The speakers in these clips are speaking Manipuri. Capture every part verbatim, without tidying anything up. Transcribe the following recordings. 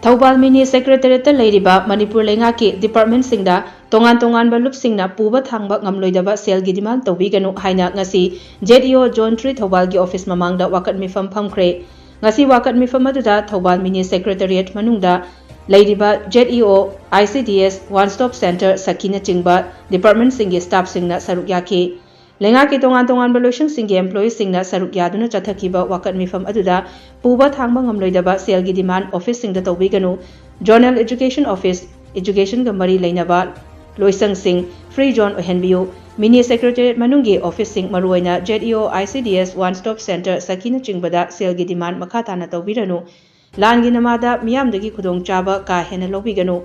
ꯊꯧꯕꯥꯜ ꯃꯤꯅꯤ ꯁꯦꯀ꯭ꯔꯦꯇꯔꯤꯌꯦꯠꯇ ꯂꯩꯔꯤꯕ ꯃꯅꯤꯄꯨꯔ ꯂꯩꯉꯥꯛꯀꯤ ꯗꯤꯄꯥꯔꯠꯃꯦꯟꯁꯤꯡꯗ ꯇꯣꯉꯥꯟ ꯇꯣꯉꯥꯟꯕ ꯂꯨꯞꯁꯤꯡꯅ ꯄꯨꯕ ꯊꯥꯡꯕ ꯉꯝꯂꯣꯏꯗꯕ ꯁꯦꯜꯒꯤ ꯗꯤꯃꯥꯟ ꯇꯧꯕꯤꯒꯅꯨ ꯍꯥꯏꯅ ꯉꯁꯤ ꯖꯦꯠ ꯏ ꯑꯣ ꯖꯣꯟ ꯊ꯭ꯔꯤ ꯊꯧꯕꯥꯜꯒꯤ ꯑꯣꯐꯤꯁ ꯃꯃꯥꯡꯗ ꯋꯥꯀꯠ ꯃꯤꯐꯝ ꯐꯝꯈ꯭ꯔꯦ꯫ ꯉꯁꯤ ꯋꯥꯀꯠ ꯃꯤꯐꯝ ꯑꯗꯨꯗ ꯊꯧꯕꯥꯜ ꯃꯤꯅꯤ ꯁꯦꯀ꯭ꯔꯦꯇꯔꯤꯌꯦꯠ ꯃꯅꯨꯡꯗ ꯂꯩꯔꯤꯕ Z E O, I C D S, one stop centre ꯁꯈꯤꯅꯆꯤꯡꯕ ꯗꯤꯄꯥꯔꯠꯃꯦꯟꯁꯤꯡꯒꯤ ꯁ꯭ꯇꯥꯐꯁꯤꯡꯅ ꯁꯔꯨꯛ ꯌꯥꯈꯤ꯫ ꯂꯩꯉꯥꯛꯀꯤ ꯇꯣꯉꯥꯟ ꯇꯣꯉꯥꯟꯕ ꯂꯣꯏꯁꯪꯁꯤꯡꯒꯤ ꯑꯦꯝꯄ꯭ꯂꯣꯌꯤꯁꯤꯡꯅ ꯁꯔꯨꯛ ꯌꯥꯗꯨꯅ ꯆꯠꯊꯈꯤꯕ ꯋꯥꯀꯠ ꯃꯤꯐꯝ ꯑꯗꯨꯗ ꯄꯨꯕ ꯊꯥꯡꯕ ꯉꯝꯂꯣꯏꯗꯕ ꯁꯦꯜꯒꯤ ꯗꯤꯃꯥꯟ ꯑꯣꯐꯤꯁꯁꯤꯡꯗ ꯇꯧꯕꯤꯒꯅꯨ, ꯖꯣꯅꯦꯜ ꯑꯦꯖꯨꯀꯦꯁꯟ ꯑꯣꯐꯤꯁ, ꯑꯦꯖꯨꯀꯦꯁꯟꯒ ꯃꯔꯤ ꯂꯩꯅꯕ ꯂꯣꯏꯁꯪꯁꯤꯡ ꯐ꯭ꯔꯤ ꯖꯣꯟ ꯑꯣꯏꯍꯟꯕꯤꯌꯨ, ꯃꯤꯅꯤ ꯁꯦꯀ꯭ꯔꯦꯇꯔꯤꯌꯦꯠ ꯃꯅꯨꯡꯒꯤ ꯑꯣꯐꯤꯁꯁꯤꯡ ꯃꯔꯨꯑꯣꯏꯅ ꯖꯦꯠ E O, I C D S, one stop centre ꯁꯈꯤꯅꯆꯤꯡꯕꯗ ꯁꯦꯜꯒꯤ ꯗꯤꯃꯥꯟ ꯃꯈꯥ ꯇꯥꯅ ꯇꯧꯕꯤꯔꯅꯨ, ꯂꯥꯟꯒꯤ ꯅꯃꯥꯗ ꯃꯤꯌꯥꯝꯗꯒꯤ ꯈꯨꯗꯣꯡꯆꯥꯕ ꯀꯥ ꯍꯦꯟꯅ ꯂꯧꯕꯤꯒꯅꯨ,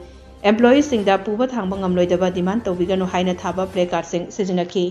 ꯑꯦꯝꯄ꯭ꯂꯣꯌꯤꯁꯤꯡꯗ ꯄꯨꯕ ꯊꯥꯡꯕ ꯉꯝꯂꯣꯏꯗꯕ ꯗꯤꯃꯥꯟ ꯇꯧꯕꯤꯒꯅꯨ ꯍꯥꯏꯅ ꯊꯥꯕ ꯄ꯭ꯂꯦ ꯀꯥꯔꯗꯁꯤꯡ ꯁꯤꯖꯤꯟꯅꯈꯤ꯫